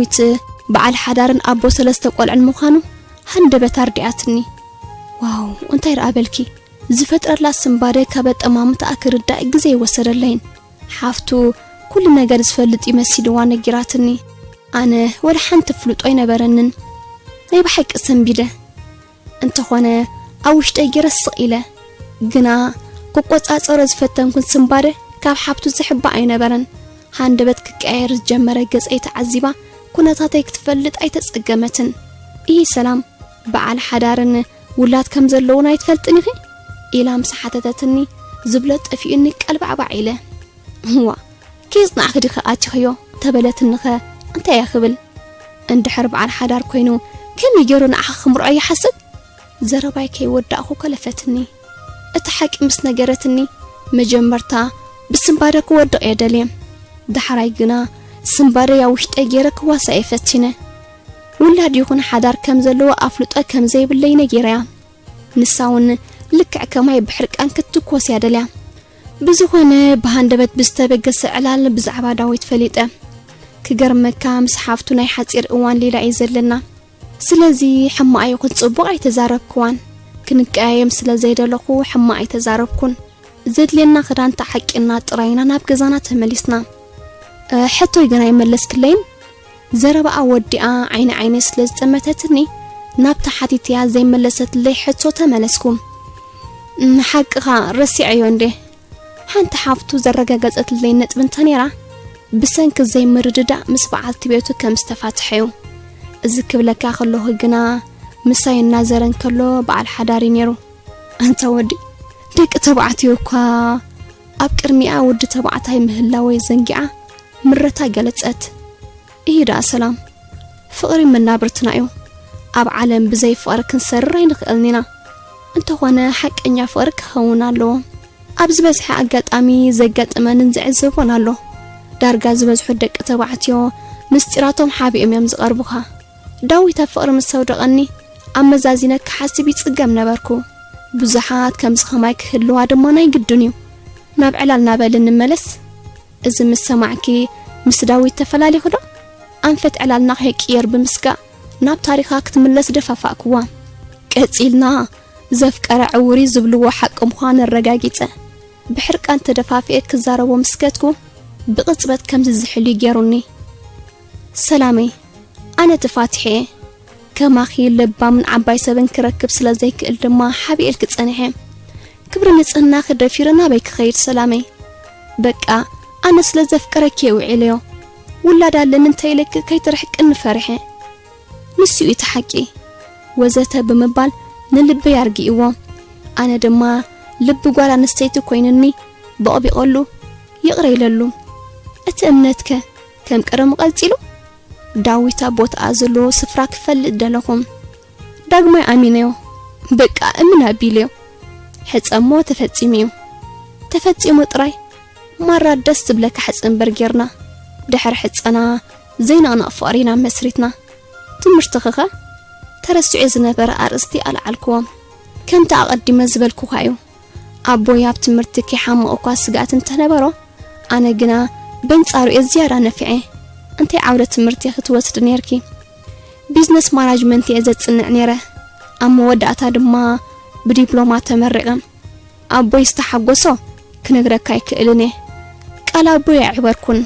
እቲ በዓል ሓዳርን ኣቦ ሰለስተ ቆልዕን ምዃኑ ሃንደበት ኣርዲኣትኒ። ዋው፣ እንታይ ደኣ በልኪ? ዝፈጥረላ ስንባደ ካብ ኣጠማምታኣ ክርዳእ ግዜ ኣይወሰደለይን። ሓፍቱ ኩሉ ነገር ዝፈልጥ እዩ መሲልዋ ነጊራትኒ። ኣነ ወላ ሓንቲ ፍልጦ ኣይነበረንን። ናይ ብሓቂ ሰንቢደ። እንተኾነ ኣብ ውሽጠይ ገይረ ስቕ ኢለ። ግና ክቆጻጸሮ ዝፈተንኩን ስንባደ ካብ ሓፍቱ ዝሕባእ ኣይነበረን። ሃንደበት ክቀያየር ዝጀመረ ገጸይ ተዓዚባ ኩነታተይ ክትፈልጥ ኣይተጸገመትን። "ይህ ሰላም፣ በዓል ሓዳርን ውላድ ከም ዘለውን ኣይትፈልጥን ኢኺ?" ኢላ ምስ ሓተተትኒ ዝብሎ ጠፊኡኒ ቀልባዕባዕ ኢለ። "እዋ፣ ከየጽናዕኪ ዲኺ ኣቲኽዮ?" ተበለትንኸ እንታይ እያ ክብል? "እንድሕር በዓል ሓዳር ኮይኑ ከመይ ገይሩ ንዓኺ ክምርዖ ይሓስብ?" ዘረባይ ከይወዳእኹ ከለፈትኒ። እቲ ሓቂ ምስ ነገረትኒ መጀመርታ ብስንባደ ክወድቕ እየ ደልየ። ዳሕራይ ግና ስንባደይ ኣብ ውሽጠይ ገይረ ክዋሳእ እየ ፈቲነ። ውላድ ይኹን ሓዳር ከም ዘለዎ ኣፍልጦ ከም ዘይብለይ ነጊረያ። ንሳ እውን ልክዕ ከማይ ብሕርቃን ክትትኮስ እያ ደልያ። ብዝኾነ ብሃንደበት ብዝተበገሰ ዕላል ብዛዕባ ዳዊት ፈሊጠ። ክገርመካ ምስ ሓፍቱ ናይ ሓጺር እዋን ሌላ እዩ ዘለና። ስለዚ ሕማቕ ይኹን ጽቡቕ ኣይተዛረብክዋን። ክንቀያየም ስለ ዘይደለኹ ሕማቕ ኣይተዛረብኩን። ዘድልየና ክዳን ተዓቂንና ጥራይና ናብ ገዛና ተመሊስና። "እ፣ ሕቶይ ግን ኣይመለስክለይን?" ዘረባኣ ወዲኣ ዓይኒ ዓይነይ ስለ ዝጠመተትኒ ናብታ ሓቲትያ ዘይመለሰትለይ ሕቶ ተመለስኩ። "እም፣ ሓቅኻ ረሲዐዮ እንዴ?" ሓንቲ ሓፍቱ ዘረጋገጸትለይ ነጥቢ እንተ ነይራ፣ ብሰንኪ ዘይምርድዳእ ምስ በዓልቲ ቤቱ ከም ዝተፋትሐ እዩ። እዚ ክብለካ ከለኹ ግና ምሳይ እናዘረ እንከሎ በዓል ሓዳር እዩ ነይሩ። ኣንታ ወዲ፣ ደቂ ተባዕትዮ እኳ ኣብ ቅድሚኣ ወዲ ተባዕታይ ምህላወይ ዘንጊዓ ምረታ ገለጸት። "እሂ ደኣ ሰላም፣ ፍቕሪ መናብርትና እዩ። ኣብ ዓለም ብዘይ ፍቕሪ ክንሰርር ኣይንኽእልን ኢና። እንተኾነ ሓቀኛ ፍቕሪ ክኸውን ኣለዎ። ኣብ ዝበዝሐ ኣጋጣሚ ዘጋጥመንን ዝዕዘቦን ኣሎ። ዳርጋ ዝበዝሑ ደቂ ተባዕትዮ ምስጢራቶም ሓቢኦም እዮም ዝቐርቡኻ። ዳዊት ኣብ ፍቕሪ ምስ ኣውደቐኒ ኣመዛዚነ ክሓስብ ይጽገም ነበርኩ። ብዙሓት ከምዚ ኸማይ ክህልዋ ድማ ናይ ግድን እዩ። ናብ ዕላልና በሊ ንመለስ። እዚ ምስ ሰማዕኪ ምስ ዳዊት ተፈላሊኹ ዶ? ኣንፈት ዕላልና ከይቅየር ብምስጋእ ናብ ታሪኻ ክትምለስ ደፋፋእክዋ። ቀጺልና ዘፍቀረ ዕውር እዩ ዝብልዎ ሓቂ ምዃኑ ኣረጋጊጸ። ብሕርቃን ተደፋፊኤ ክዛረቦ ምስ ከድኩ ብቕጽበት ከምዚ ዝሕሉ ገይሩኒ። ሰላመይ፣ ኣነ ተፋቲሐ እየ። ከማኺ ለባምን ዓባይ ሰብን ክረክብ ስለ ዘይክእል ድማ ሓቢኤልኪ ጸኒሐ። ክብሪ ንጽህናኺ ደፊረ ናበይ ክኸይድ ሰላመይ? በቃ ኣነ ስለ ዘፍቅረኪ እየ ውዒለዮ። ውላድ ኣለኒ እንተ ኢለኪ ከይትርሕቅኒ ፈሪሐ። ንሱ እዩ እቲ ሓቂ ወዘተ ብምባል ንልበይ ኣርጊእዎ። ኣነ ድማ ልቢ ጓል ኣንስተይቲ ኮይኑኒ በቕቢቐሉ ይቕረ ኢለሉ። እቲ እምነትከ ከም ቀደሙ ቀጺሉ? ዳዊት ኣብ ቦታኣ ዘለዎ ስፍራ ክፈልጥ ደለኹ። ዳግማይ ኣሚነዮ። በቃ እምን ኣቢለዮ። ሕጸሞ ተፈጺሙ እዩ። ተፈጺሙ ጥራይ ማራ ደስ ዝብለካ ሕጽ እምበር ጌርና። ድሕሪ ሕጸና ዘይንቕነቕ ፍቕሪ ኢና መስሪትና። ትምህርትኺኸ? ተረሲዑ ዝነበረ ኣርእስቲ ኣልዓልክዎ። ከምቲ ኣቐዲመ ዝበልኩኻ እዩ። ኣቦይ ኣብ ትምህርቲ ከይሓምቕ እኳ ስግኣት እንተነበሮ፣ ኣነ ግና በንጻሩ እየ ዝያዳ ነፊዐ። እንታይ ዓውደ ትምህርቲ ክትወስዲ ነይርኪ? ቢዝነስ ማናጅመንት እየ ዘጽንዕ ነይረ። ኣብ መወዳእታ ድማ ብዲፕሎማ ተመሪቐ። ኣቦይ ዝተሓጎሶ ክነግረካ ኣይክእልን እየ። ቃል ኣቦይ ኣዕበርኩን።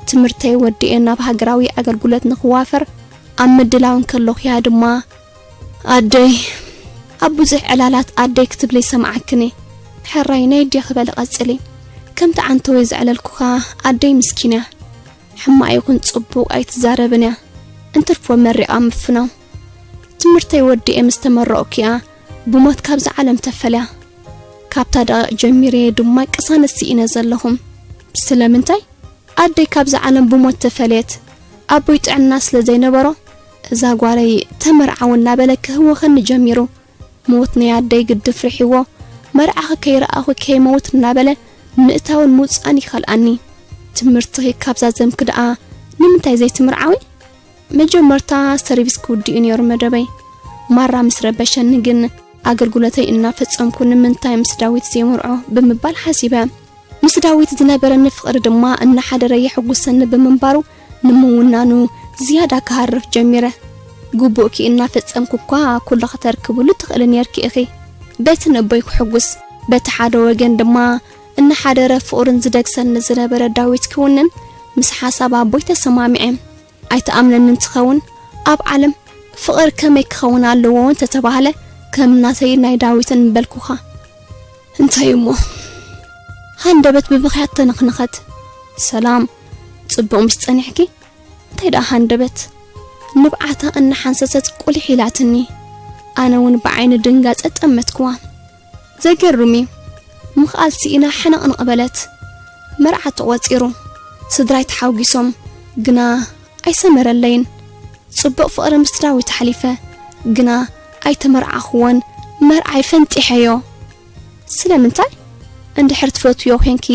ትምህርተይ ወዲኤ ናብ ሃገራዊ ኣገልግሎት ንኽዋፈር ኣብ ምድላው እንከለኹ እያ ድማ ኣደይ፣ ኣብ ብዙሕ ዕላላት ኣደይ ክትብሊ ይሰምዓክን እየ። ሕራይ ናይ ኣዴኺ በሊ ቀጽሊ። ከምቲ ዓንተወይ ዘዕለልኩኻ ኣደይ ምስኪን እያ። ሕማቕ ይኹን ጽቡቕ ኣይትዛረብን እያ። እንትርፎ መሪቓ ምፍናው። ትምህርተይ ወዲኤ ምስ ተመረቕኩ እያ ብሞት ካብዛ ዓለም ተፈልያ። ካብታ ደቂቕ ጀሚረ ድማ ቅሳነት ስኢነ ዘለኹ። ስለምንታይ? ኣደይ ካብዛ ዓለም ብሞት ተፈልየት። ኣቦይ ጥዕና ስለ ዘይነበሮ፣ እዛ ጓለይ ተመርዓዊ እናበለ ክህወኸኒ ጀሚሩ። ሞት ናይ ኣደይ ግድፍ ርሒዎ፣ መርዓኺ ከይረኣኹ ከይመውት እናበለ ምእታውን ምውጻእን ይኸልኣኒ። ትምህርትኺ ካብ ዛዘምኪ ደኣ ንምንታይ ዘይትምርዓዊ? መጀመርታ ሰርቪስ ክውድእ እዩ ነይሩ መደበይ። ማራ ምስ ረበሸኒ ግን ኣገልግሎተይ እናፈጸምኩ ንምንታይ ምስ ዳዊት ዘይምርዖ ብምባል ሓሲበ። ምስ ዳዊት ዝነበረኒ ፍቕሪ ድማ እናሓደረ የሐጉሰኒ ብምንባሩ ንምውናኑ ዝያዳ ክሃርፍ ጀሚረ። ግቡእኪ እናፈጸምኩ እኳ ኩሉ ከተርክብሉ ትኽእሊ ኔርኪ ኢኺ። በቲ ንቦይ ክሕጉስ፣ በቲ ሓደ ወገን ድማ እናሓደረ ፍቕሩን ዝደግሰኒ ዝነበረ ዳዊት ክውንን ምስ ሓሳብ ኣቦይ ተሰማሚዐ። ኣይትኣምነንን ትኸውን፣ ኣብ ዓለም ፍቕሪ ከመይ ክኸውን ኣለዎ እንተተባህለ ከም ናተይን ናይ ዳዊትን ምበልኩኻ። እንታይ እሞ? ሃንደበት ብብኽያት ተነኽነኸት። ሰላም፣ ጽቡቕ ምስ ጸኒሕኪ? እንታይ ደኣ ሃንደበት? ንብዓታ እናሓንሰሰት ቁሊሕ ኢላትኒ። ኣነ እውን ብዓይኒ ድንጋጸ ጠመትክዋ። ዘገርም እዩ። ምኽኣል ስኢና ሕንቕንቕ በለት። መርዓ ተቖጺሩ። ስድራይ ተሓጒሶም፣ ግና ኣይሰመረለይን። ጽቡቕ ፍቕሪ ምስ ዳዊት ኣሕሊፈ፣ ግና ኣይተመርዓኽዎን። መርዓይ ፈንጢሐዮ። ስለምንታይ? እንድሕር ትፈትውዮ ኾንኪ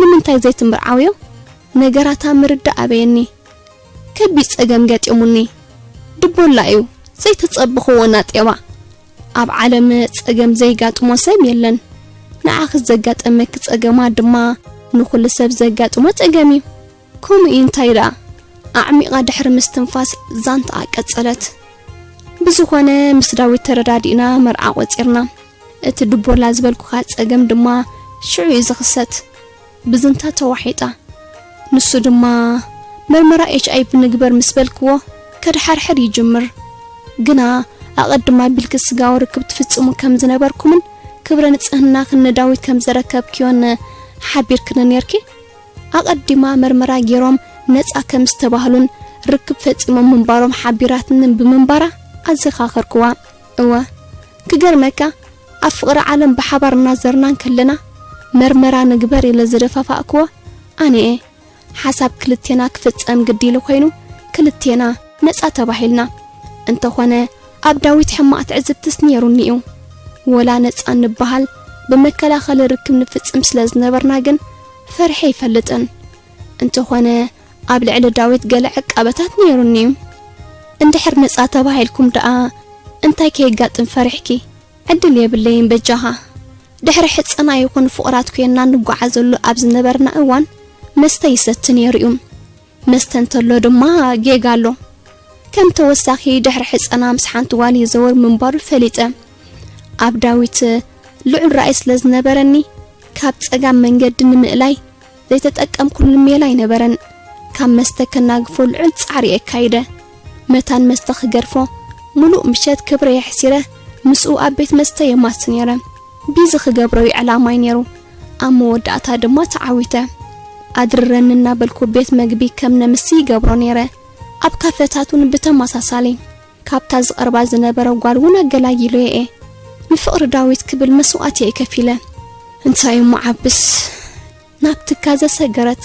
ንምንታይ ዘይትምርዓውዮ? ነገራታ ምርዳእ ኣበየኒ። ከቢድ ጸገም ገጢሙኒ። ድቦላ እዩ ዘይተጸበኽዎ ናጤባ። ኣብ ዓለም ጸገም ዘይጋጥሞ ሰብ የለን። ንዓኺ ዘጋጠመኪ ጸገማት ድማ ንኹሉ ሰብ ዘጋጥሞ ጸገም እዩ። ከምኡ እዩ እንታይ ደኣ? ኣዕሚቓ ድሕሪ ምስትንፋስ ዛንታኣ ቀጸለት። ብዝኾነ ምስ ዳዊት ተረዳዲእና መርዓ ቆጺርና። እቲ ድቦላ ዝበልኩኻ ጸገም ድማ ሽዑ እዩ ዝኽሰት። ብዝንታ ተዋሒጣ። ንሱ ድማ መርመራ ኤች ኣይ ቪ ንግበር ምስ በልክዎ ከድሓርሕር ይጅምር። ግና ኣቐድም ኣቢልኪ ስጋዊ ርክብ ትፍጽሙ ከም ዝነበርኩምን ክብረ ንጽህናኽን ንዳዊት ከም ዘረከብክዮን ሓቢርክኒ ኔርኪ። ኣቐዲማ መርመራ ገይሮም ነጻ ከም ዝተባህሉን ርክብ ፈጺሞም ምንባሮም ሓቢራትኒ ብምንባራ ኣዘኻኸርክዋ። እወ፣ ክገርመካ ኣብ ፍቕሪ ዓለም ብሓባር እናዘርና እንከለና መርመራ ንግበር ኢለ ዝደፋፋእክዎ ኣነ እየ። ሓሳብ ክልቴና ክፍጸም ግዲ ኢሉ ኮይኑ ክልቴና ነጻ ተባሂልና። እንተኾነ ኣብ ዳዊት ሕማቕ ትዕዝብትስ ነይሩኒ እዩ። ወላ ነጻ ንበሃል ብመከላኸሊ ርክብ ንፍጽም ስለ ዝነበርና ግን ፈርሐ ኣይፈልጥን። እንተኾነ ኣብ ልዕሊ ዳዊት ገለ ዕቃበታት ነይሩኒ እዩ። እንድሕር ነጻ ተባሂልኩም ደኣ እንታይ ከየጋጥም ፈሪሕኪ? ዕድል የብለይን በጃኻ። ድሕሪ ሕጽና ይኹን ፍቑራት ኮይንና ንጓዓዘሉ ኣብ ዝነበርና እዋን መስተ ይሰቲ ነይሩ እዩ። መስተ እንተሎ ድማ ጌጋ ኣሎ። ከም ተወሳኺ ድሕሪ ሕጸና ምስ ሓንቲ ጓል ይዘውር ምንባሩ ፈሊጠ። ኣብ ዳዊት ልዑል ራእይ ስለ ዝነበረኒ ካብ ጸጋም መንገዲ ንምእላይ ዘይተጠቀምኩሉ ሜላ ኣይነበረን። ካብ መስተ ከናግፎ ልዑል ጻዕሪ የካይደ። መታን መስተ ክገድፎ፣ ምሉእ ምሸት ክብረ የሕሲረ ምስኡ ኣብ ቤት መስተ የማሲ ነይረ። ቢዚ ክገብሮ እዩ ዕላማይ ነይሩ። ኣብ መወዳእታ ድማ ተዓዊተ። ኣድርረኒ እናበልኩ ቤት መግቢ ከም ነምሲ ይገብሮ ነይረ። ኣብ ካፈታት እውን ብተመሳሳሊ። ካብታ ዝቐርባ ዝነበረ ጓል እውን ኣገላጊለዮ እየ። ንፍቕሪ ዳዊት ክብል መስዋእቲ እየ ከፊለ። እንታይ እሞ ዓብስ? ናብ ትካዘ ሰገረት።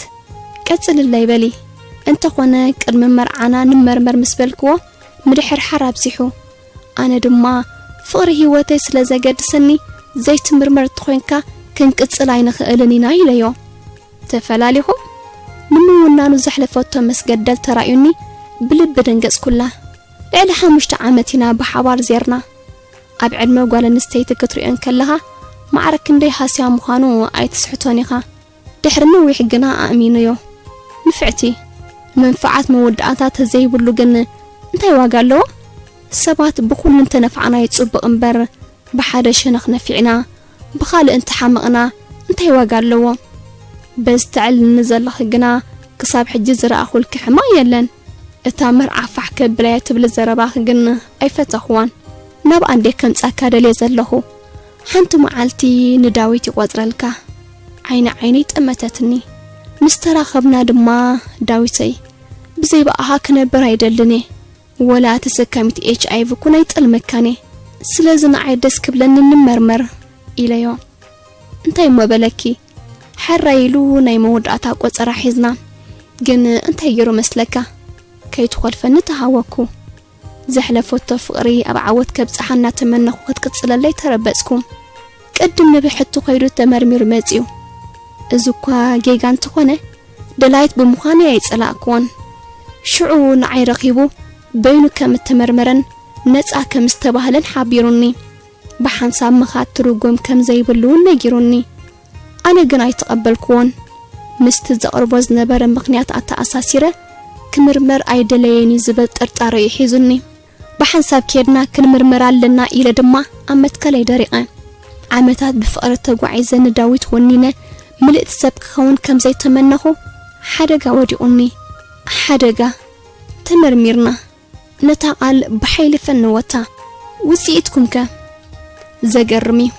ቀጽልለይ በሊ። እንተኾነ ቅድሚ መርዓና ንመርመር ምስ በልክዎ ምድሕርሓር ኣብዚሑ። ኣነ ድማ ፍቕሪ ህይወተይ ስለ ዘገድሰኒ ዘይትምርመር ተኾይንካ ክንቅጽል ኣይንኽእልን ኢና ኢለዮ። ተፈላሊኹም? ንምውናኑ ዘሕለፈቶ መስገደል ተራእዩኒ ብልቢ ደንገጽኩላ። ልዕሊ ሓሙሽተ ዓመት ኢና ብሓባር ዜርና። ኣብ ዕድመ ጓል ኣንስተይቲ ክትሪኦ እንከለኻ ማዕረ ክንደይ ሃስያ ምዃኑ ኣይትስሕቶን ኢኻ። ድሕሪ ነዊሕ ግና ኣእሚኑዮ። ንፍዕቲ፣ መንፍዓት መወዳእታ ተዘይብሉ ግን እንታይ ዋጋ ኣለዎ? ሰባት ብኹሉ እንተነፍዓና እዩ ጽቡቕ እምበር፣ ብሓደ ሸነኽ ነፊዕና ብኻልእ እንተሓመቕና እንታይ ዋጋ ኣለዎ? በዚ ተዕልልኒ ዘለኺ ግና ክሳብ ሕጂ ዝረኣኹልኪ ሕማቕ የለን። እታ መርዓ ፋሕ ከብላ እየ ትብሊ ዘረባኺ ግን ኣይፈተኽዋን። ናብኣ እንድየ ከምጻካ ደልየ ዘለኹ። ሓንቲ መዓልቲ ንዳዊት ይቖጽረልካ። ዓይኒ ዓይነይ ጠመተትኒ። ምስ ተራኸብና ድማ ዳዊተይ፣ ብዘይ ብኣኻ ክነብር ኣይደልን እየ። ወላ ተሰካሚት ኤች ኣይ ቪ ኩን ኣይጠልመካን እየ። ስለዚ ንዓይ ደስ ክብለኒ ንመርመር ኢለዮ። እንታይ እሞ በለኪ? ሕራይ ኢሉ ናይ መወዳእታ ቆጸራ ሒዝና። ግን እንታይ ገይሩ መስለካ? ከይትኾልፈኒ ተሃወኩ። ዘሕለፈቶ ፍቕሪ ኣብ ዓወት ከብጽሓ እናተመነኹ ክትቅጽለለይ ተረበጽኩ። ቅድም ንብሕቱ ከይዱ ተመርሚሩ መጺኡ። እዚ እኳ ጌጋ እንተኾነ፣ ደላይት ብምዃነይ ኣይጸላእክዎን። ሽዑ ንዓይ ረኺቡ በይኑ ከም እተመርመረን ነጻ ከም ዝተባህለን ሓቢሩኒ። ብሓንሳብ ምኻድ ትርጉም ከም ዘይብሉ እውን ነጊሩኒ። ኣነ ግን ኣይተቐበልክዎን። ምስቲ ዘቕርቦ ዝነበረ ምኽንያት ኣተኣሳሲረ፣ ክምርመር ኣይደለየን እዩ ዝብል ጥርጣረ እዩ ሒዙኒ። ብሓንሳብ ከድና ክንምርመር ኣለና ኢለ ድማ ኣብ መትከለይ ደሪቐ። ዓመታት ብፍቕሪ ተጓዒዘ ንዳዊት ወኒነ ምልእቲ ሰብ ክኸውን ከም ዘይተመነኹ ሓደጋ ወዲቑኒ። ሓደጋ። ተመርሚርና። ነታ ቃል ብሓይሊ ፈነወታ። ውጽኢትኩም ከ? ዘገርም እዩ።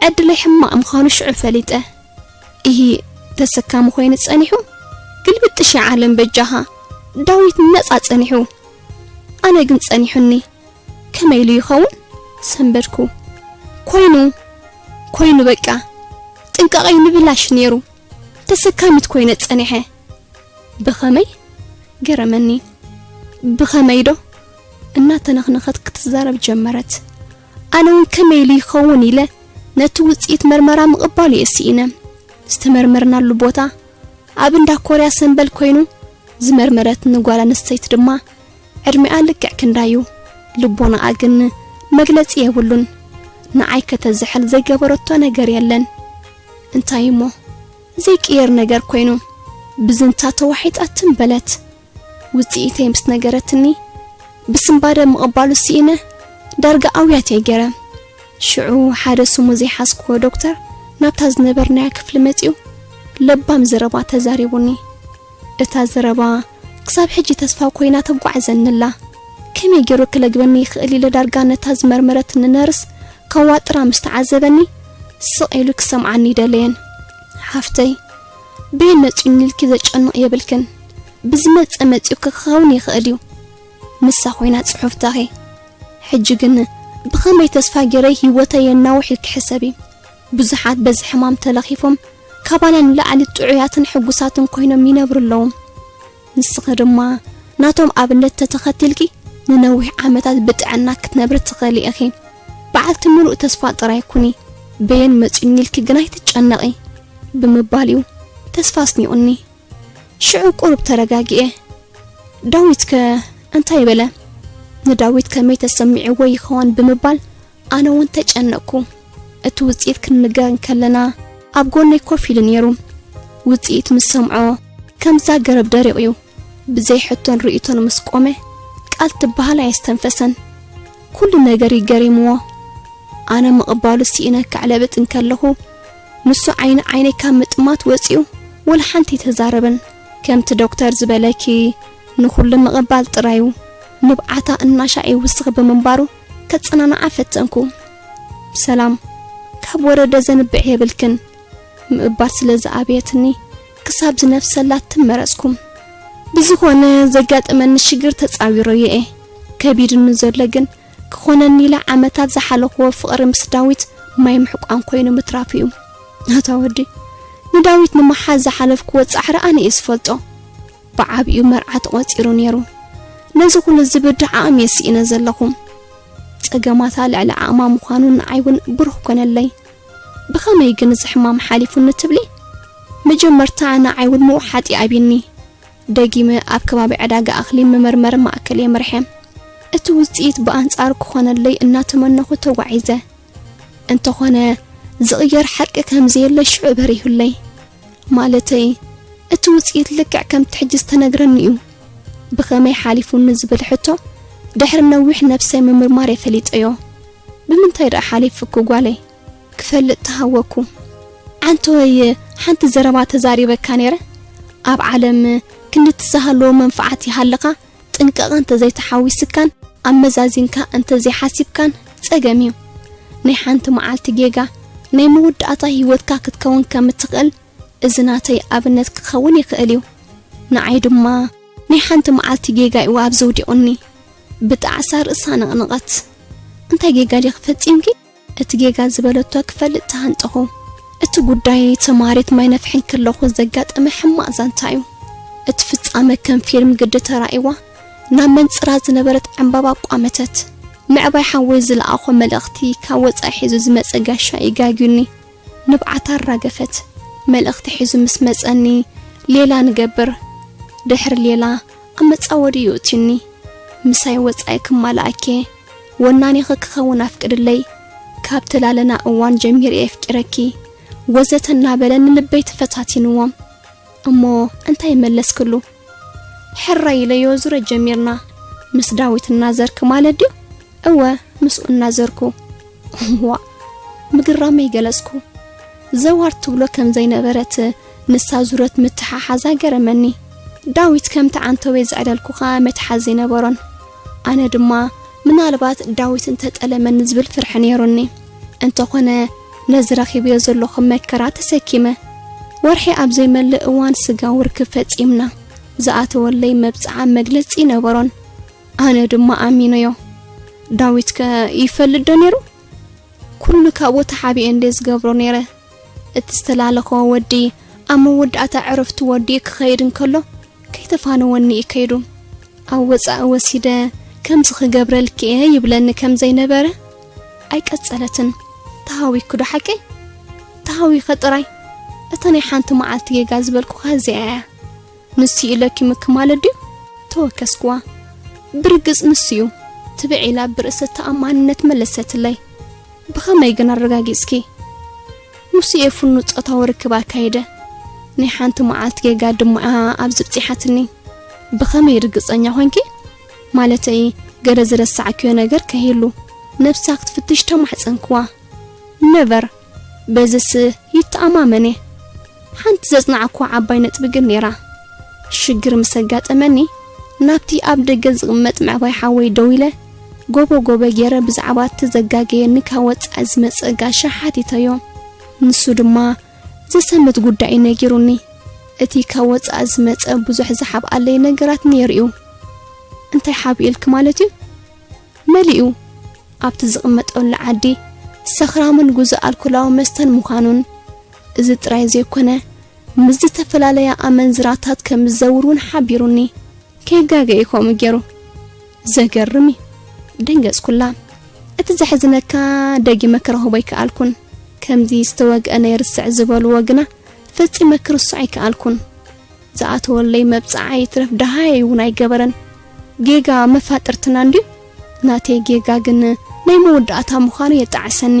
ዕድለይ ሕማቕ ምዃኑ ሽዑ ፈሊጠ። ኢሂ፣ ተሰካሚ ኮይኑ ጸኒሑ? ግልብጥ ሺ ዓለም በጃኻ። ዳዊት ነጻ ጸኒሑ። ኣነ ግን ጸኒሑኒ። ከመይ ኢሉ ይኸውን? ሰንበድኩ። ኮይኑ፣ ኮይኑ በቃ። ጥንቃቐይ ንብላሽ ነይሩ። ተሰካሚት ኮይነ ጸኒሐ። ብኸመይ? ገረመኒ። ብኸመይ ዶ? እናተነኽነኸት ክትዛረብ ጀመረት። ኣነ እውን ከመይ ኢሉ ይኸውን ኢለ ነቲ ውጽኢት መርመራ ምቕባሉ እየ ስኢነ። ዝተመርመርናሉ ቦታ ኣብ እንዳ ኮርያ ሰንበል ኮይኑ፣ ዝመርመረትኒ ጓል ኣንስተይቲ ድማ ዕድሚኣ ልክዕ ክንዳዩ። ልቦናኣ ግን መግለጺ የብሉን። ንዓይ ከተዝሕል ዘይገበረቶ ነገር የለን። እንታይ እሞ ዘይቅየር ነገር ኮይኑ፣ ብዝንታ ተዋሒጣ ትም በለት። ውጽኢተይ ምስ ነገረትኒ፣ ብስንባደ ምቕባሉ ስኢነ፣ ዳርጋ ኣውያት እየ ገይረ። ሽዑ ሓደ ስሙ ዘይሓዝክዎ ዶክተር ናብታ ዝነበርናያ ክፍሊ መጺኡ፣ ለባም ዘረባ ተዛሪቡኒ። እታ ዘረባ ክሳብ ሕጂ ተስፋ ኮይና ተጓዕዘኒ ኣላ። ከመይ ገይሩ ክለግበኒ ይኽእል ኢለ ዳርጋ ነታ ዝመርመረትኒ ነርስ ከዋጥራ ምስ ተዓዘበኒ፣ ስቕ ኢሉ ክሰምዓኒ ይደለየን። ሓፍተይ፣ በየን መጺኡኒ ኢልኪ ዘጨንቕ የብልክን። ብዝመጸ መጺኡኪ ክኸውን ይኽእል እዩ። ንሳ ኮይና ጽሑፍታኺ። ሕጂ ግን ብኸመይ ተስፋ ገይረ ህይወተይ የናውሕ ኢልኪ ሕሰቢ። ብዙሓት በዚ ሕማም ተለኺፎም ካባና ንላዕሊ ጥዑያትን ሕጉሳትን ኮይኖም ይነብሩ ኣለዉ። ንስኺ ድማ ናቶም ኣብነት ተተኸቲልኪ ንነዊሕ ዓመታት ብጥዕና ክትነብሪ ትኽእሊ ኢኺ። በዓልቲ ምሉእ ተስፋ ጥራይ ኩኒ። በየን መጺኡኒ ኢልኪ ግን ኣይትጨነቒ ብምባል እዩ ተስፋ ኣስኒቑኒ። ሽዑ ቁሩብ ተረጋጊኤ። ዳዊት ከ እንታይ በለ? ንዳዊት ከመይ ተሰሚዕዎ ይኸውን ብምባል ኣነ እውን ተጨነቕኩ። እቲ ውጽኢት ክንነጋገር እንከለና ኣብ ጎነይ ኮፍ ኢሉ ነይሩ። ውጽኢት ምስ ሰምዖ ከምዛ ገረብ ደሪቑ እዩ። ብዘይ ሕቶን ርእይቶን ምስ ቆመ ቃል ትበሃል ኣየስተንፈሰን። ኩሉ ነገር እዩ ገሪምዎ። ኣነ ምቕባሉ ስኢነ ከዕለብጥ እንከለኹ ንሱ ዓይኒ ዓይነይ ካብ ምጥማት ወጺኡ ወላ ሓንቲ ኣይተዛረበን። ከምቲ ዶክተር ዝበለኪ ንኹሉ ምቕባል ጥራዩ። ንብዓታ እናሻዕ ይውስኽ ብምንባሩ ከጸናንዓ ፈተንኩ። ሰላም፣ ካብ ወረደ ዘንብዕ የብልክን ምእባል ስለ ዝኣበየትኒ ክሳብ ዝነፍሰላ ትመረጽኩም። ብዝኾነ ዘጋጠመኒ ሽግር ተጻዊረዮ እየ። ከቢድኒ ዘሎ ግን ክኾነኒ ኢለ ዓመታት ዝሓለኽዎ ፍቕሪ ምስ ዳዊት ማይ ምሕቋን ኮይኑ ምትራፉ እዩ። ኣታ ወዲ፣ ንዳዊት ንምሓዝ ዝሓለፍክዎ ጻዕሪ ኣነ እየ ዝፈልጦ። ብዓቢኡ መርዓ ተቖጺሩ ነይሩ። ነዚ ኩሉ ዝብድህ ዓቕሚ እየ ስኢነ ዘለኹ። ጸገማታ ልዕሊ ዓቕማ ምዃኑ ንዓይ እውን ብሩህ ኮነለይ። ብኸመይ ግን እዚ ሕማም ሓሊፉኒ ትብሊ? መጀመርታ ንዓይ እውን ምዉቕ ሓጢ ኣብዩኒ። ደጊመ ኣብ ከባቢ ዕዳጋ ኣኽሊ መመርመሪ ማእከል እየ መርሐ። እቲ ውጽኢት ብኣንጻሩ ክኾነለይ እናተመነኹ ተጓዒዘ። እንተኾነ ዝቕየር ሓቂ ከም ዘየለ ሽዑ በሪሁለይ። ማለተይ እቲ ውጽኢት ልክዕ ከምቲ ሕጂ ዝተነግረኒ እዩ። ብኸመይ ሓሊፉኒ ዝብል ሕቶ ድሕሪ ነዊሕ ነብሰይ ምምርማር እየ ፈሊጠዮ። ብምንታይ ደኣ ሓሊፉኪ ጓለይ? ክፈልጥ ተሃወኩ። ዓንተወይ ሓንቲ ዘረባ ተዛሪበካ ነይረ። ኣብ ዓለም ክንድቲ ዝሃለዎ መንፈዓት ይሃልኻ፣ ጥንቃቐ እንተዘይተሓዊስካን ኣመዛዚንካ እንተዘይሓሲብካን ጸገም እዩ። ናይ ሓንቲ መዓልቲ ጌጋ ናይ መወዳእታ ህይወትካ ክትከውን ከም እትኽእል እዚ ናተይ ኣብነት ክኸውን ይኽእል እዩ። ንዓይ ድማ ናይ ሓንቲ መዓልቲ ጌጋ እዩ ኣብዚ ውዲቑኒ። ብጣዕሳ ርእሳ ነቕነቐት። እንታይ ጌጋ ዲኺ ፈጺምኪ? እቲ ጌጋ ዝበለቶ ክፈልጥ ተሃንጠኹ። እቲ ጉዳይ ተማሪት ማይ ነፍሒ እንከለኹ ዘጋጠመ ሕማቕ ዛንታ እዩ። እቲ ፍጻመ ከም ፊልም ግዲ ተራእይዋ ናብ መንጽራ ዝነበረት ዕምባባ ኣቋመተት። ምዕባይ ሓወይ ዝለኣኾ መልእኽቲ ካብ ወጻኢ ሒዙ ዝመጸ ጋሻ እዩ ጋግዩኒ። ንብዓታ ኣራገፈት። መልእኽቲ ሒዙ ምስ መጸኒ ሌላ ንገብር። ድሕሪ ሌላ ኣብ መጻወዲ ይእትዩኒ። ምሳይ ወጻኢ ክማልኣኬ፣ ወናኒኺ ክኸውን ኣፍቅድለይ፣ ካብ ተላለና እዋን ጀሚረ የፍቅረኪ፣ ወዘተ እናበለ ንልበይ ተፈታቲንዎ። እሞ እንታይ መለስክሉ? ሕራይ ኢለዮ ዙረ ጀሚርና። ምስ ዳዊት እናዘርክ ማለት ድዩ? እወ፣ ምስኡ እናዘርኩ። ዋ፣ ምግራመይ ገለጽኩ። ዘዋር ትብሎ ከም ዘይነበረት ንሳ ዙረት ምትሓሓዛ ገረመኒ። ዳዊት ከምቲ ዓንተወይ ዘዕለልኩኻ መትሓዚ ኣይነበሮን። ኣነ ድማ ምናልባት ዳዊት እንተጠለመኒ ዝብል ፍርሒ ነይሩኒ። እንተኾነ ነዚ ረኺበዮ ዘለኹ መከራ ተሰኪመ ወርሒ ኣብ ዘይመልእ እዋን ስጋዊ ርክብ ፈጺምና። ዝኣተወለይ መብጽዓ መግለጺ ኣይነበሮን። ኣነ ድማ ኣሚነዮ። ዳዊት ከ ይፈልጥ ዶ ነይሩ? ኩሉ ካብኡ ተሓቢኤ እንደ ዝገብሮ ነይረ። እቲ ዝተላለኾ ወዲ ኣብ መወዳእታ ዕረፍቱ ወዲኡ ክኸይድ እንከሎ ከይተፋነወኒ እዩ ከይዱ። ኣብ ወጻኢ ወሲደ ከምዚ ክገብረልኪ እየ ይብለኒ ከም ዘይነበረ ኣይቀጸለትን። ተሃዊኩ ዶ ሓቀይ? ተሃዊኸ ጥራይ። እታ ናይ ሓንቲ መዓልቲ ጌጋ ዝበልኩኻ እዚኣ እያ። ንሱ እዩ ለኪሙኪ ማለት ድዩ? ተወከስኩዋ። ብርግጽ ንሱ እዩ። ትብዕ ኢላ ብርእሰ ተኣማንነት መለሰትለይ። ብኸመይ ግን ኣረጋጊጽኪ? ምስ ኤፉኑ ጾታዊ ርክብ ኣካይደ። ናይ ሓንቲ መዓልቲ ጌጋ ድማ ኣብዚ ብጺሓትኒ። ብኸመይ ርግጸኛ ኮንኪ? ማለተይ፣ ገለ ዝረሳዕክዮ ነገር ከይህሉ፣ ነብሳ ክትፍትሽ ተማሕጸንክዋ። ነቨር፣ በዝስ ይተኣማመን እየ። ሓንቲ ዘጽናዕክዋ ዓባይ ነጥቢ ግን ነይራ። ሽግር ምስ ኣጋጠመኒ፣ ናብቲ ኣብ ደገ ዝቕመጥ ምዕባይ ሓወይ ደው ኢለ፣ ጎቦ ጎቦ ገይረ ብዛዕባ እቲ ዘጋገየኒ ካብ ወጻኢ ዝመጸ ጋሻ ሓቲተዮ። ንሱ ድማ ዘሰምት ጉዳይ ነጊሩኒ። እቲ ካብ ወጻኢ ዝመጸ ብዙሕ ዝሓብኣለይ ነገራት ነይሩ እዩ። እንታይ ሓብኡ ኢልኪ ማለት እዩ? መሊኡ ኣብቲ ዝቕመጠሉ ዓዲ ሰኽራምን ጉዙእ ኣልኮላዊ መስተን ምዃኑን፣ እዚ ጥራይ ዘይኮነ፣ ምስ ዝተፈላለያ ኣመንዝራታት ከም ዝዘውር እውን ሓቢሩኒ። ከይጋገ እዩ ከምኡ ገይሩ። ዘገርም እዩ። ደንገጽኩላ። እቲ ዘሕዝነካ፣ ደጊመ ክረኽቦ ኣይከኣልኩን። ከምዚ ዝተወግአ ናይ ርስዕ ዝበልዎ ግና ፈጺመ ክርስዖ ኣይከኣልኩን። ዝኣተወለይ መብጽዓ ይትረፍ ደሃየ እውን ኣይገበረን። ጌጋ መፋጥርትና እንድዩ። ናተይ ጌጋ ግን ናይ መወዳእታ ምዃኑ የጣዕሰኒ።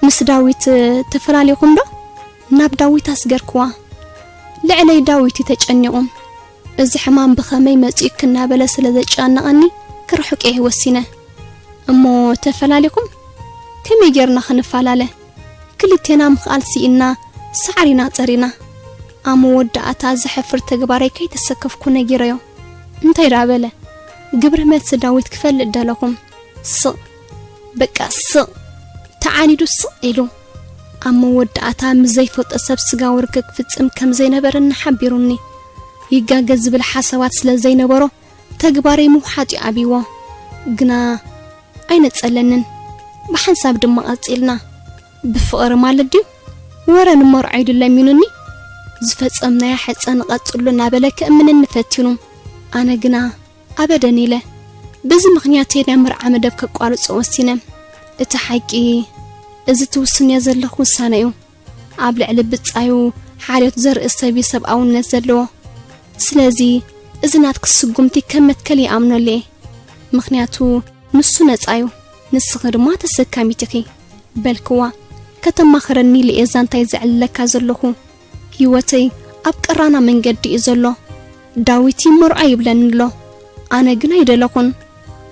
ምስ ዳዊት ተፈላሊኹም ዶ? ናብ ዳዊት ኣስገርክዋ። ልዕለይ ዳዊት እዩ ተጨኒቑ። እዚ ሕማም ብኸመይ መጺኡኪ እናበለ ስለ ዘጨናነቐኒ ክርሕቆ እየ ወሲነ። እሞ ተፈላሊኹም? ከመይ ጌርና ክንፈላለ? ክልቴና ምኽኣል ስኢንና ሳዕሪና ጸሪና። ኣብ መወዳእታ ዘሕፍር ተግባረይ ከይተሰከፍኩ ነጊረዮ። እንታይ ደኣ በለ? ግብረ መልሲ ዳዊት ክፈልጥ ደለኹ። ስቕ፣ በቃ ስቕ። ተዓኒዱ ስቕ ኢሉ። ኣብ መወዳእታ ምስ ዘይፈልጦ ሰብ ስጋዊ ርክብ ክፍጽም ከም ዘይነበረኒ ሓቢሩኒ። ይጋገ ዝብል ሓሳባት ስለ ዘይነበሮ ተግባረይ ምውሓጥ እዩ ኣብይዎ። ግና ኣይነጸለንን። ብሓንሳብ ድማ ቀጺልና። ብፍቕሪ ማለት ድዩ? ወረ ንመርዖ ኢሉ ለሚኑኒ። ዝፈጸምናያ ሕጸ ንቐጽሉ እናበለ ከእምነኒ ፈቲኑ። ኣነ ግና ኣበደን ኢለ። በዚ ምኽንያት ናይ መርዓ መደብ ከቋርጾ ወሲነ። እቲ ሓቂ፣ እዚ ትውስንዮ ዘለኹ ውሳነ እዩ። ኣብ ልዕሊ ብጻዩ ሓልዮት ዘርኢ ሰብ እዩ ሰብኣውነት ዘለዎ። ስለዚ እዚ ናትኪ ስጉምቲ ከም መትከል ይኣምነሉ እየ። ምኽንያቱ ንሱ ነጻ እዩ፣ ንስኺ ድማ ተሰካሚት ኢኺ በልክዋ። ከተማኽረኒ ኢለ እየ ዛንታይ ዘዕልለካ ዘለኹ። ህይወተይ ኣብ ቀራና መንገዲ እዩ ዘሎ። ዳዊት ይመርዖ ይብለኒ ኣሎ። ኣነ ግን ኣይደለኹን።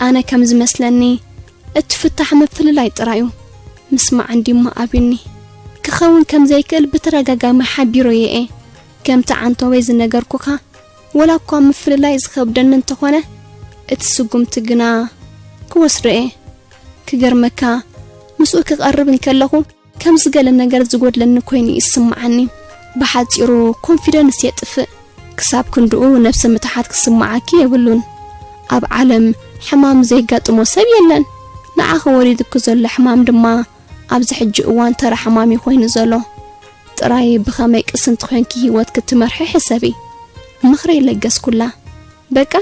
ኣነ ከም ዝመስለኒ እቲ ፍታሕ ምፍልላይ ጥራይ እዩ። ምስማዕ እንዲማ ኣብዩኒ። ክኸውን ከም ዘይክእል ብተደጋጋሚ ሓቢረዮ እየ። ከምቲ ዓንተወይ ዝነገርኩኻ፣ ወላ እኳ ምፍልላይ ዝኸብደኒ እንተኾነ፣ እቲ ስጉምቲ ግና ክወስዶ እየ። ክገርመካ፣ ምስኡ ክቐርብ እንከለኹ፣ ከምዚ ገለ ነገር ዝጎድለኒ ኮይኑ ይስምዓኒ። ብሓጺሩ፣ ኮንፊደንስ የጥፍእ። ክሳብ ክንድኡ ነብሰ ምትሓት ክስምዓኪ የብሉን። ኣብ ዓለም ሕማም ዘየጋጥሞ ሰብ የለን። ንዓኺ ወሪዱኪ ዘሎ ሕማም ድማ ኣብዚ ሕጂ እዋን ተራ ሕማም እዩ ኮይኑ ዘሎ። ጥራይ ብኸመይ ቅስንቲ ኮይንኪ ህይወት ክትመርሒ ሕሰቢ። ምኽረይ ለገስኩላ። በቃ፣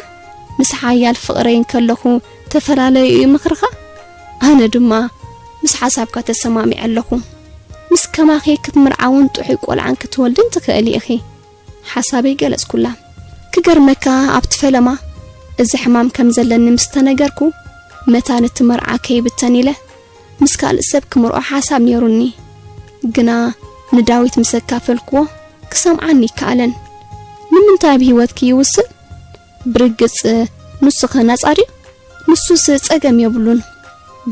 ምስ ሓያል ፍቕረይ እንከለኹ ተፈላለዩ እዩ ምኽርኻ? ኣነ ድማ ምስ ሓሳብካ ተሰማሚዐ ኣለኹ። ምስ ከማኺ ክትምርዓውን ጥዑይ ቆልዓን ክትወልድን ትኽእሊ ኢኺ። ሓሳበይ ገለጽኩላ። ክገርመካ፣ ኣብቲ ፈለማ እዚ ሕማም ከም ዘለኒ ምስ ተነገርኩ፣ መታን እቲ መርዓ ከይብተን ኢለ ምስ ካልእ ሰብ ክምርዖ ሓሳብ ነይሩኒ። ግና ንዳዊት ምስ ኣካፈልክዎ ክሰምዓኒ ይከኣለን። ንምንታይ ኣብ ህይወትኪ ይውስን? ብርግጽ ንሱ ከ ናጻ ድዩ? ንሱስ ጸገም የብሉን።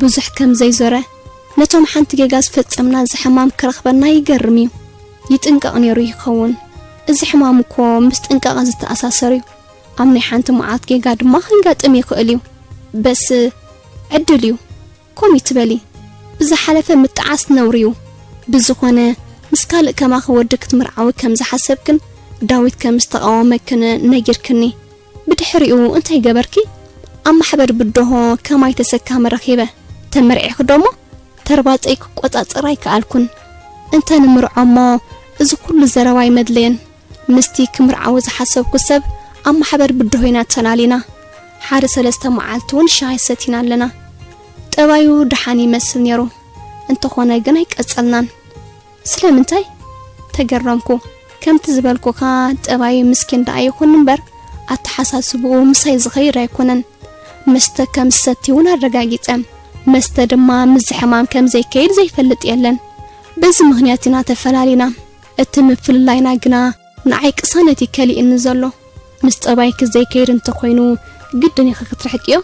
ብዙሕ ከም ዘይዞረ፣ ነቶም ሓንቲ ጌጋ ዝፈጸምና እዚ ሕማም ክረኽበና ይገርም እዩ። ይጥንቀቕ ነይሩ ይኸውን። እዚ ሕማም እኮ ምስ ጥንቃቐ ዝተኣሳሰር እዩ። ኣብ ናይ ሓንቲ መዓልቲ ጌጋ ድማ ከጋጥም ይኽእል እዩ። በስ ዕድል እዩ። ኮም ይትበሊ። ብዝሓለፈ ምጥዓስ ነውሪ እዩ። ብዝኾነ፣ ምስ ካልእ ከማኺ ወዲ ክትምርዓዊ ከም ዝሓሰብክን ዳዊት ከም ዝተቓወመክን ነጊርክኒ። ብድሕሪኡ እንታይ ገበርኪ? ኣብ ማሕበር ብድሆ ከማይ ተሰካሚ ረኺበ። ተመርዒኺ ዶሞ? ተርባጸይ ክቆጻጸር ኣይከኣልኩን። እንተ ንምርዖ እሞ፣ እዚ ኩሉ ዘረባ ኣይመድለየን። ምስቲ ክምርዓዊ ዝሓሰብኩ ሰብ ኣብ ማሕበር ብድሆ ኢና ተላሊና። ሓደ ሰለስተ መዓልቲ እውን ሻሂ ሰቲና ኣለና። ጠባዩ ደሓን ይመስል ነይሩ። እንተኾነ ግን ኣይቀጸልናን። ስለምንታይ? ተገረምኩ። ከምቲ ዝበልኩኻ፣ ጠባዩ ምስኪን ደኣ ይኹን እምበር፣ ኣተሓሳስብኡ ምሳይ ዝኸይድ ኣይኮነን። መስተ ከም ዝሰቲ እውን ኣረጋጊጸ። መስተ ድማ ምስዚ ሕማም ከም ዘይከይድ ዘይፈልጥ የለን። በዚ ምኽንያት ኢና ተፈላሊና። እቲ ምፍልላይና ግና ንዓይ ቅሳነት እዩ ከሊእኒ ዘሎ። ምስ ጠባይኪ ዘይከይድ እንተኾይኑ፣ ግድን ኢኺ ክትርሕቅዮ።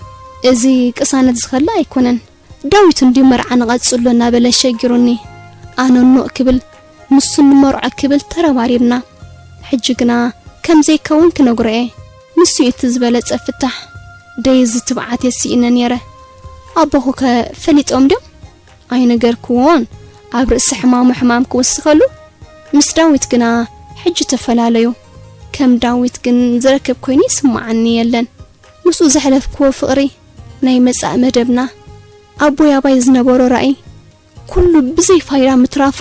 እዚ ቅሳነት ዝኸልእ ኣይኮነን። ዳዊት እንድዩ መርዓ ንቐጽሎ እናበለ ሸጊሩኒ። ኣነ ኖእ ክብል፣ ንሱ ንመርዖ ክብል ተረባሪብና። ሕጂ ግና ከም ዘይከውን ክነግሮ እየ። ንሱ እዩ እቲ ዝበለጸ ፍታሕ። ደይ እዚ ትብዓት የስኢነ ነይረ። ኣቦኹ ከ ፈሊጦም ድዮም? ኣይነገርክዎን። ኣብ ርእሲ ሕማሙ ሕማም ክውስኸሉ ምስ ዳዊት ግና ሕጂ ተፈላለዩ። ከም ዳዊት ግን ዝረክብ ኮይኑ ይስምዓኒ የለን። ምስኡ ዘሕለፍክዎ ፍቕሪ፣ ናይ መጻኢ መደብና፣ ኣቦይ ኣባይ ዝነበሮ ራእይ፣ ኩሉ ብዘይ ፋይዳ ምትራፉ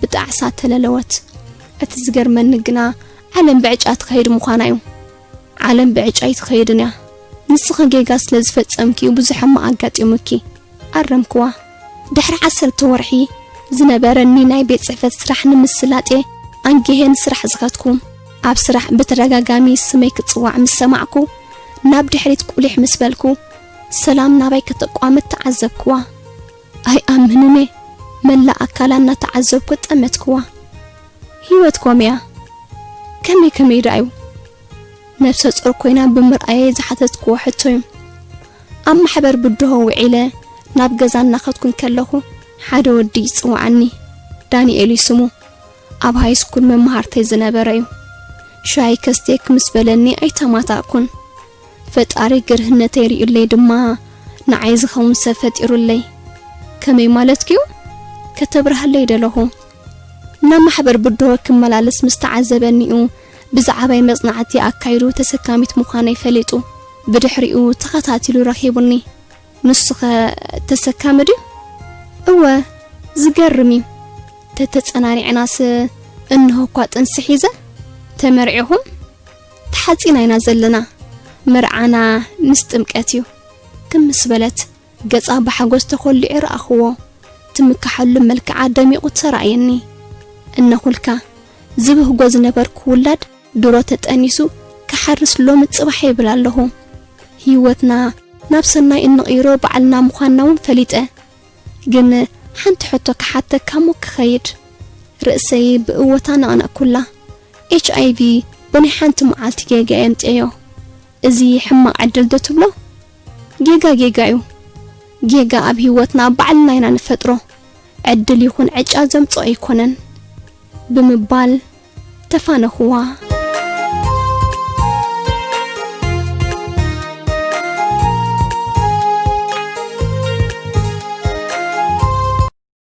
ብጣዕሳ ተለለወት። እቲ ዝገርመኒ ግና ዓለም ብዕጫ ትኸይድ ምዃና እዩ። ዓለም ብዕጫ ኣይትኸይድን እያ። ንስኺ ጌጋ ስለ ዝፈጸምኪ ብዙሕ ሕማቕ ኣጋጢሙኪ። ኣረምክዋ። ድሕሪ ዓሰርተ ወርሒ ዝነበረኒ ናይ ቤት ጽሕፈት ስራሕ ንምስላጥ እየ ኣንጊሄ ንስራሕ ዝኸድኩ። ኣብ ስራሕ ብተደጋጋሚ ስመይ ክጽዋዕ ምስ ሰማዕኩ፣ ናብ ድሕሪት ቁሊሕ ምስ በልኩ፣ ሰላም ናባይ ከተቋምት ተዓዘብክዋ። ኣይኣምንን እየ። መላእ ኣካላ እናተዓዘብኩ ጠመትክዋ። ህይወት ኮም እያ። ከመይ ከመይ ደኣ እዩ? ነብሰ ጾር ኮይና ብምርኣየይ ዝሓተትክዎ ሕቶ እዩ። ኣብ ማሕበር ብድሆ ውዒለ ናብ ገዛ እናኸድኩ እንከለኹ፣ ሓደ ወዲ ይጽውዓኒ። ዳንኤል እዩ ስሙ። ኣብ ሃይስኩል መማህርተይ ዝነበረ እዩ። ሻሂ ከስትየኪ ምስ በለኒ ኣይተማታእኩን። ፈጣሪ ግርህነተይ ሪኡለይ ድማ ንዓይ ዝኸውን ሰብ ፈጢሩለይ። ከመይ ማለትኪ'ዩ? ከተብርሃለይ ደለኹ። ናብ ማሕበር ብድሆ ክመላለስ ምስ ተዓዘበኒ'ዩ ብዛዕባይ መጽናዕቲ ኣካይዱ ተሰካሚት ምዃነይ ፈሊጡ። ብድሕሪኡ ተኸታቲሉ ረኺቡኒ። ንሱኸ ተሰካሚ ድዩ? እወ፣ ዝገርም እዩ። ተተጸናኒዕናስ እንሆ እኳ ጥንሲ ሒዘ። ተመርዒኹም? ተሓጺና ኢና ዘለና። መርዓና ምስ ጥምቀት እዩ። ክም ምስ በለት ገጻ ብሓጎስ ተኾሊዑ ረኣኽዎ። ትምክሓሉ መልክዓ ደሚቑ ተራእየኒ። እነኹልካ፣ ዝብህጎ ዝነበርኩ ውላድ ድሮ ተጠኒሱ ክሓርስ ሎሚ ጽባሕ ይብል ኣለኹ። ህይወትና ናብ ሰናይ እንቕይሮ ባዕልና ምዃንና እውን ፈሊጠ። ግን ሓንቲ ሕቶ ክሓተካ እሞ ክኸይድ። ርእሰይ ብእወታ ነቕነቕኩላ። ኤች ኣይ ቪ ብናይ ሓንቲ መዓልቲ ጌጋ የምጽኤዮ። እዚ ሕማቕ ዕድል ዶ ትብሎ? ጌጋ ጌጋ እዩ። ጌጋ ኣብ ህይወትና ባዕልና ኢና ንፈጥሮ። ዕድል ይኹን ዕጫ ዘምጽኦ ኣይኮነን ብምባል ተፋነኹዋ።